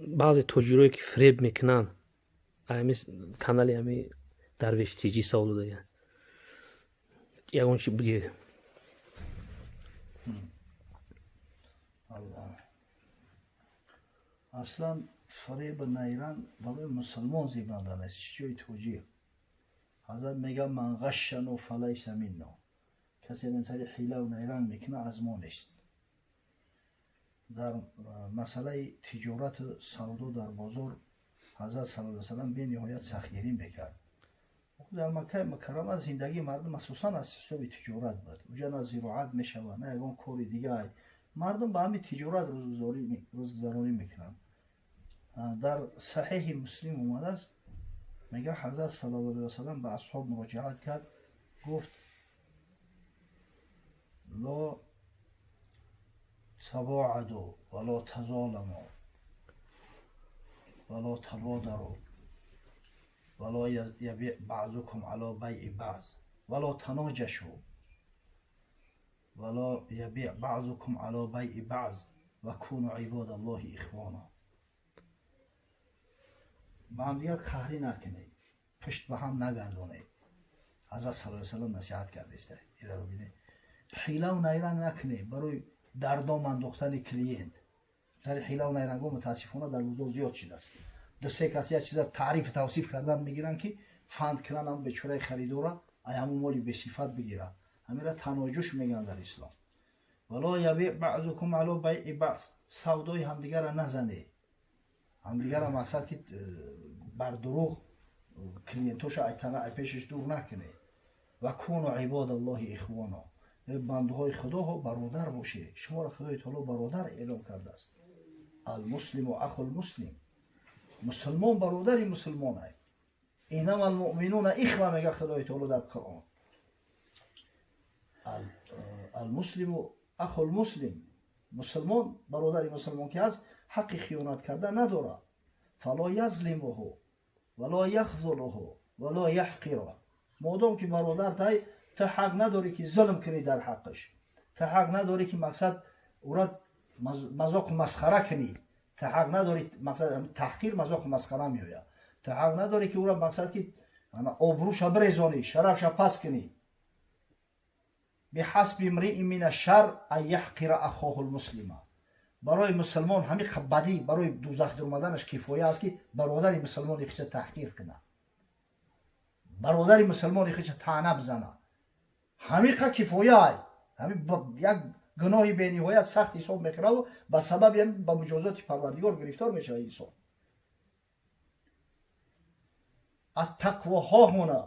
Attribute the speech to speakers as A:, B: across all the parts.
A: Баъзе тоҷирое, ки фиреб мекунанд, ами канали ами Дарвеш Тиҷӣ савол додага, ягон чи бигӯед.
B: Аслан фиреби найранг барои мусулмон зебанда нест, чӣ ҷои тоҷир. Ҳазрат мегӯяд: ман ғашшану фалайса минно, касе намтари ҳилаву найранг мекунад, аз мо нест. Дар масъалаи тиҷорату савдо дар бозор ҳазрат саллаллоҳу алайҳи васаллам бениҳоят сахтгирӣ мекард. Дар Маккаи Мукаррама зиндагии мардум асосан аз ҳисоби тиҷорат буд. Уҷа на зироат мешавад, на ягон кори дигар. Мардум ба ҳамин тиҷорат рӯзгузаронӣ мекунанд. Дар Саҳеҳи Муслим омадааст, мегӯяд, ҳазрат саллаллоҳу алайҳи васаллам ба асҳоб муроҷиат кард, гуфт: ло табоаду вало тазоламу вало табодару вало ябиъ баъзукум ало байъи баъз вало таноҷашу вало ябиъ баъзукум ало байъи баъз ва куну ибодаллоҳи ихвона. Ба ҳамдигар қаҳрӣ накунед, пушт ба ҳам нагардонед. Ҳазрат саллаллоҳу алайҳи васаллам насиҳат кардааст. Ираро бинед, ҳилаву найранг накунед барои дардом андохтани клиент. Сари ҳилаву найрангҳо мутаассифона дар бозор зиёд шудааст. Ду се кас як чиза таърифу тавсиф кардан мегиранд, ки фанд кунанд, ҳам бечораи харидора ай ҳамун моли бесифат бигирад. Ҳамира таноҷуш мегӯянд дар ислом. Вало ябиъ баъзукум ало байъи баъз, савдои ҳамдигарра назанед. Ҳамдигарра мақсад ки бар дурӯғ клиентоша айтана ай пешаш дур накунед. Ва куну ибодаллоҳи ихвона, бандуҳои худоҳо бародар бошед. Шуморо Худои таоло бародар эълон кардааст. Алмуслиму ахулмуслим, мусулмон бародари мусулмонай. Инама алмуъминуна ихва, мега Худои таоло дар Қуръон. Алмуслиму ахулмуслим, мусулмон бародари мусулмон ки ҳаст, ҳаққи хиёнат карда надорад. Фало язлимуҳу вало яхзулуҳу вало яҳқируҳ. Модом ки бародар тай, ту ҳақ надорӣ, ки зулм кунӣ дар ҳаққаш, ту ҳақ надорӣ, ки мақсад ӯра мазоқу масхара кунӣ, ту ҳақ надорӣ, мақсад таҳқир, мазоқу масхара меояд. Ту ҳақ надорӣ, ки ӯра мақсад ки обрӯша бирезонӣ, шарафша паст кунӣ. Биҳасби имриин мин ашшар ан яҳқира ахоҳу лмуслима. Барои мусулмон ҳамин бадӣ барои дузах дуромаданаш кифоя аст, ки бародари мусулмони хича таҳқир кунад, бародари мусулмони хича таъна бизанад. Ҳамиқа кифоя ай. Ҳамин як гуноҳи бениҳоят сахт ҳисоб мекунаву ба сабаби ҳамин ба муҷозоти Парвардигор гирифтор мешавад инсон. Аттақво ҳоҳуна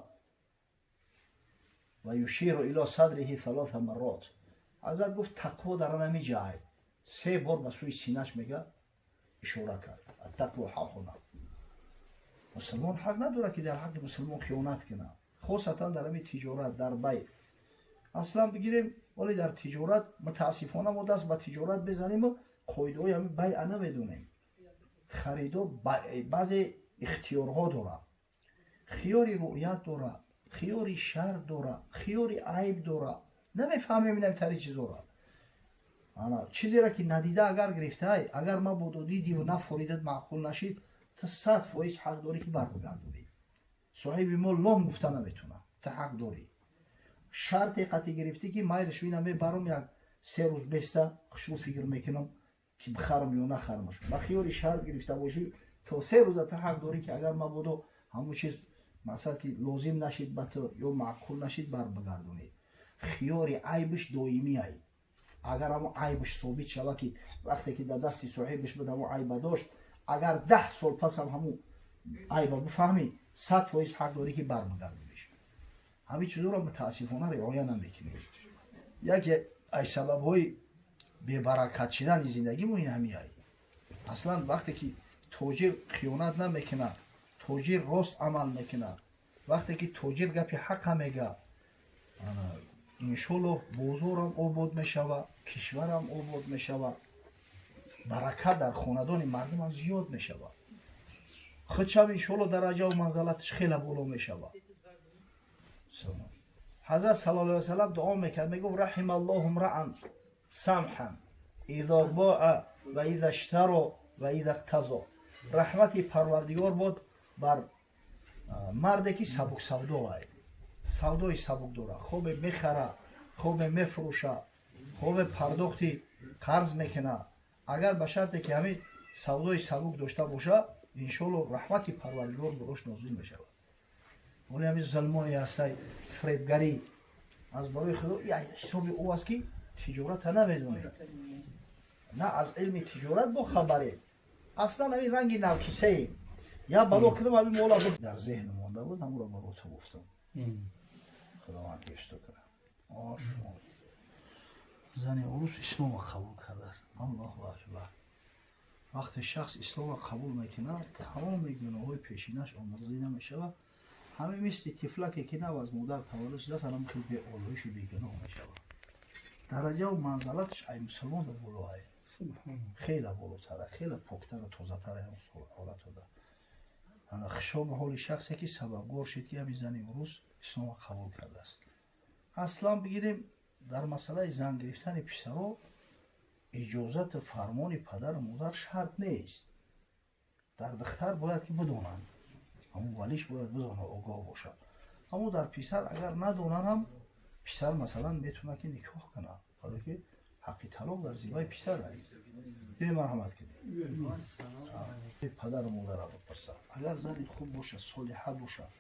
B: ва юширу ило садриҳи салоса маррот. Ҳазрат гуфт: тақво дар ҳамин ҷай. Се бор ба сӯи синаш мега ишора кард. Аттақво ҳоҳуна. Мусулмон ҳақ надорад, ки дар ҳаққи мусулмон хиёнат кунад, хосатан дар ҳамин тиҷорат, дар байъ. Аслан бигирем, вале дар тиҷорат мутаассифона мо даст ба тиҷорат безаниму қоидаҳои ҳамин байъа намедонем. Харидор баъзе ихтиёрҳо дорад, хиёри рӯят дорад, хиёри шарт дорад, хиёри айб дорад. Намефаҳмем инамтари чизора. Ана чизеро ки надида агар гирифтаай, агар мабодо дидиву нафоридат, маъқул нашид, ту 100% ҳақ дорӣ, ки барбигардонӣ. Соҳиби мол лом гуфта наметавонад, ту ҳақ дорӣ. Шарте қатъӣ гирифтӣ, ки майлиш вина мебарам, як се рӯз беста хушрӯ фикр мекунам, ки бихарам ё нахарамаш. Ба хиёри шарт гирифта бошӣ, то 3 рӯза ту ҳақ дорӣ, ки агар мабодо ҳамон чиз мақсад ки лозим нашид ба ту ё маъқул нашид, барбигардонӣ. Хиёри айбиш доимӣ ай. Агар ҳамон айбиш собит шава, ки вақте ки дар дасти соҳибиш буд, ҳамон айба дошт, агар 10 сол пасам ҳамон айба бифаҳмӣ, 100% ҳақ дорӣ, ки барбигардониш. Ҳамин чизоро мутаассифона риоя намекунем. Яке аз сабабҳои бебаракат шидани зиндагимо ин ҳамин ай. Аслан вақте ки тоҷир хиёнат намекунад, тоҷир рост амал мекунад, вақте ки тоҷир гапи ҳақа мега, иншоллоҳ бозорам обод мешавад, кишварам обод мешавад, баракат дар хонадони мардумам зиёд мешавад, худшам иншоллоҳ дараҷаву манзалаташ хеле боло мешавад. Ҳазрат саллаллоҳу алайҳи васаллам дуо мекард, мегуфт: раҳималлоҳу мраан самҳан изо боа ва иза иштаро ва иза иқтазо. Раҳмати Парвардигор бод бар марде ки сабук савдо ай, савдои сабук дора, хобе мехара, хобе мефурӯша, хобе пардохти қарз мекуна. Агар ба шарте ки ҳамин савдои сабук дошта боша, иншоалло раҳмати Парвардигор барош нозил мешавад. Оли ҳамин зулмое ҳастай, фиребгарӣ аз барои Худо ҳисоби ӯ аст, ки тиҷората намедонем, на аз илми тиҷорат бо хабарем, аслан ҳамин ранги навкисаем. Я бало кунам, ҳамин мола дар зеҳн монда буд, ҳамонро баро ту гуфтам. Худованд ҳифзту кунад. Зани урус ислома қабул кардааст. Аллоҳу акбар! Вақте шахс ислома қабул мекунад, тамоми гуноҳҳои пешинаш омӯрзида мешавад. Ҳамин мисли тифлаке, ки нав аз модар таваллуд шудааст, ҳамин хел беолоишу бегуноҳ мешавад. Дараҷаву манзалаташ ай мусулмон болоай, хеле болотара, хеле поктара, тозатара ҳолатода. Ана хушо ба ҳоли шахсе, ки сабабгор шид, ки ҳамин зани урус ислома қабул кардааст. Аслан бигирем, дар масъалаи зан гирифтани писаро иҷозату фармони падару модар шарт нест. Дар духтар бояд ки бидонанд, ҳамун валиш бояд бидонад, огоҳ бошад. Аммо дар писар агар надонанд ҳам, писар масалан метавонад ки никоҳ кунад, барое ки ҳаққи талоқ дар зиммаи писар аст. Бемарҳамат кунед, падару модарро бипурсад. Агар зани хуб бошад, солиҳа бошад,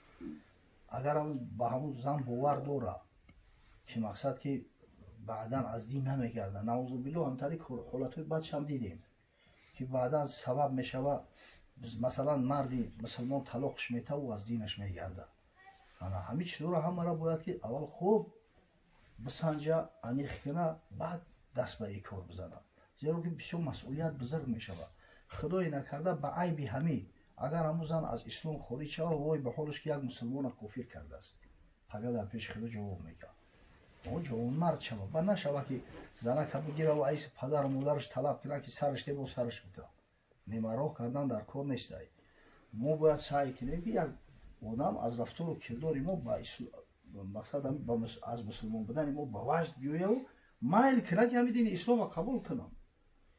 B: агар ба ҳамун зан бовар дорад, ки мақсад ки баъдан аз дин намегардад, наузубилло, ҳамтари ҳолатҳои бадшам дидем, ки баъдан сабаб мешавад, масалан, марди мусулмон талоқш метаву аз динаш мегардад. Ана ҳамин чизҳоро ҳамаро бояд ки аввал хуб бисанҷа, аниқ куна, баъд даст ба ин кор бизанад, зеро ки бисёр масъулият бузург мешавад. Худое накарда, ба айби ҳамӣ агар ҳамун зан аз ислом хориҷ шавад, вой ба ҳолаш, ки як мусулмона кофир кардааст, пага дар пеши Худо ҷавоб мекард. Ҷавонмард шава ба нашава, ки занака бигираву айси падару модараш талаб кунад, ки сараш дебо сараш буда. Нимароҳ кардан дар кор нестай. Мо бояд саъй кунем, ки як одам аз рафтору кирдори мо ба мақсад аз мусулмон будани мо ба ваҷд биёяву майл кунад, ки ҳамин дини ислома қабул кунам.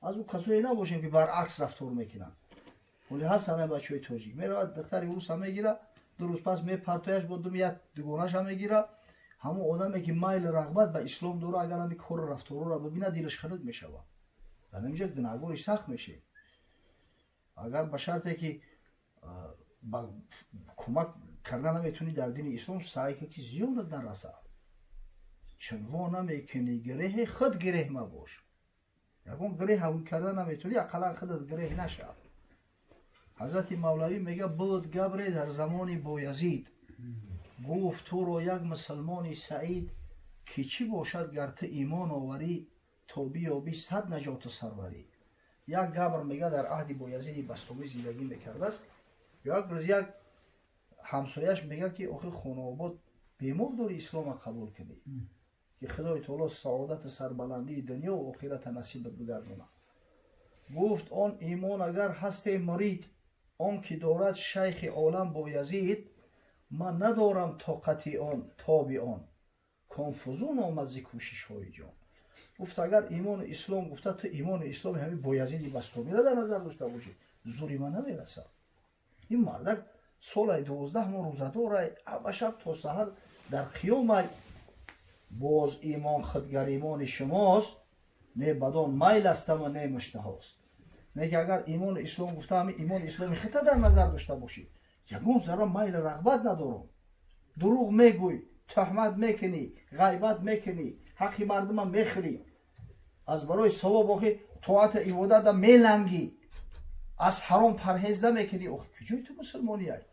B: Аз ӯ касое набошем, ки баръакс рафтор мекунанд. Ҳоли ҳастанд бачаҳои тоҷик, меравад, духтари руса мегира, 2 рӯз пас мепартояш, бо дум як дугонаша мегира. Ҳамон одаме, ки майлу рағбат ба ислом дора, агар ҳамин кору рафторҳоро бибинад, дилаш хунук мешавад. Дар инҷа гунаҳгори сахт мешем. Агар ба шарте ки ба кӯмак карда наметавонӣ дар дини ислом, саъй кун, ки зиёнат нарасад. Чун во намекунӣ гиреҳе, худ гиреҳ мабош. Ягон гиреҳ карда наметавонӣ, ақаллан худат гиреҳ нашав. Ҳазрати Мавлавӣ мега: буд габре дар замони Боязид, гуфт туро як мусулмони саид, ки чӣ бошад, гар ту имон оварӣ, то биёбӣ сад наҷоту сарварӣ. Як габр, мега, дар аҳди Боязиди Бастомӣ зиндагӣ мекардааст. Як рӯз як ҳамсояш мега, ки охи, хонаобод бемор дорӣ, ислома қабул кунӣ, ки Худои таоло саодату сарбаландии дунёву охирата насибат бигардонад. Гуфт: он имон агар ҳасте мурид, он ки дорад шайхи олам Боязид, ман надорам тоқати он, тоби он конфузун омад зи кӯшишҳои ҷон. Гуфт: агар имону ислом гуфта, ту имону исломи ҳамин Боязиди Бастомиро дар назар дошта бошӣ, зури ман намерасад. Ин мардак солай 12 моҳ рӯзадорай, ҳама шаб то саҳар дар қиёмай. Боз имон худгар имони шумост, не бадон майл астама, не муштаҳост. Не ки агар имону ислом гуфта, ҳамин имону исломи хита дар назар дошта бошӣ, ягон зарра майлу рағбат надорам. Дурӯғ мегӯй, туҳмат мекунӣ, ғайбат мекунӣ, ҳаққи мардума мехӯрӣ, аз барои савоб охи тоату ибодата мелангӣ, аз ҳаром парҳез намекунӣ, охи куҷои ту мусулмонияй?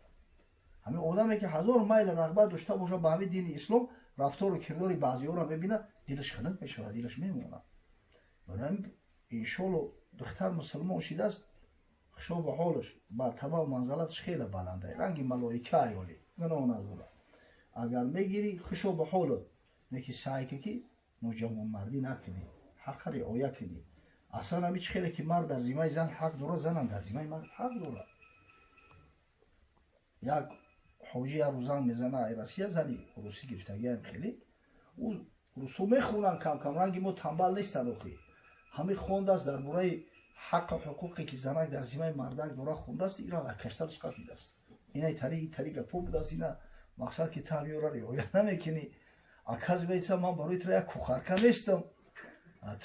B: Ҳамин одаме, ки ҳазор майлу рағбат дошта боша ба ҳамин дини ислом, рафтору кирдори баъзиҳоро мебинад, дилаш хунук мешавад, дилаш мемонад. Барои иншолло духтар мусулмон шидааст, хушо ба ҳолаш, мартабаву манзалаташ хеле баланда, ранги малоика аёли, гуноҳ надорад. Агар мегирӣ, хушо ба ҳолат, неки саъй ки ноҷавонмардӣ накунӣ, ҳаққа риоя кунӣ. Аслан ҳами чӣ хеле ки мард дар зиммаи зан ҳақ дорад, занам дар зиммаи мард ҳақ дорад. Як ҳоҷи як рӯз занг мезана ай Россия, зани русӣ гирифтагиам. Хеле ӯ русо мехонанд кам кам, ранги мо тамбал нестанд. Охи ҳамин хондааст дар бораи Ҳаққу ҳуқуқе ки занак дар зимаи мардак дора хондааст, ира каштарш қапидааст. Ина тари гапо будааст, ина мақсад ки ту ҳамиёра риоя намекунӣ. Оказывается, ман барои тура як кухарка нестам.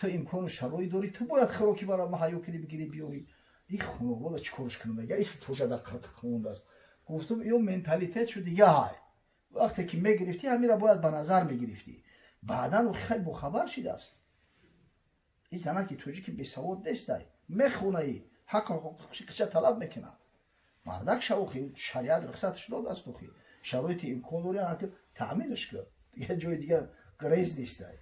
B: Ту имкону шароит дорӣ, ту бояд хӯроки бара маҳайё кунӣ, бигирӣ, биёрӣ. Ин хонавода чӣ корш кунам? Мега ин тоша дар хондааст. Гуфтам, ё менталитет шу дига ҳай. Вақте ки мегирифтӣ, ҳамира бояд ба назар мегирифтӣ. Баъдан хеле бохабар шидааст. Ин занаки тоҷики бесавод нестай, мехонаи, ҳаққу ҳуқуқша талаб мекунад. Мардак шавохи, шариат рухсатш додааст, охи шароити имкон дори, таъминаш кун. Дига ҷои дига грез нестай.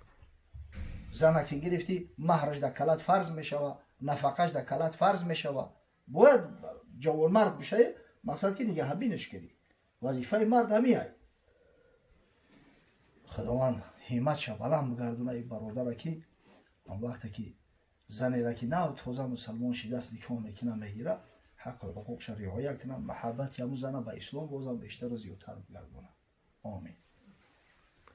B: Зана ки гирифтӣ, маҳраш дар калат фарз мешава, нафақаш дар калат фарз мешава. Бояд ҷавонмард бишавӣ, мақсад ки нигаҳбинаш кунӣ. Вазифаи мард ҳамиай. Худованд ҳимматша баланд бигардона и бародара, ки он вақте ки занера ки нав тоза мусалмон шидааст никоҳ мекуна, мегира, ҳаққу ҳуқуқша риоя кунад, маҳаббати ҳамун зана ба ислом бозам бештару зиёдтар бигардона. Омин.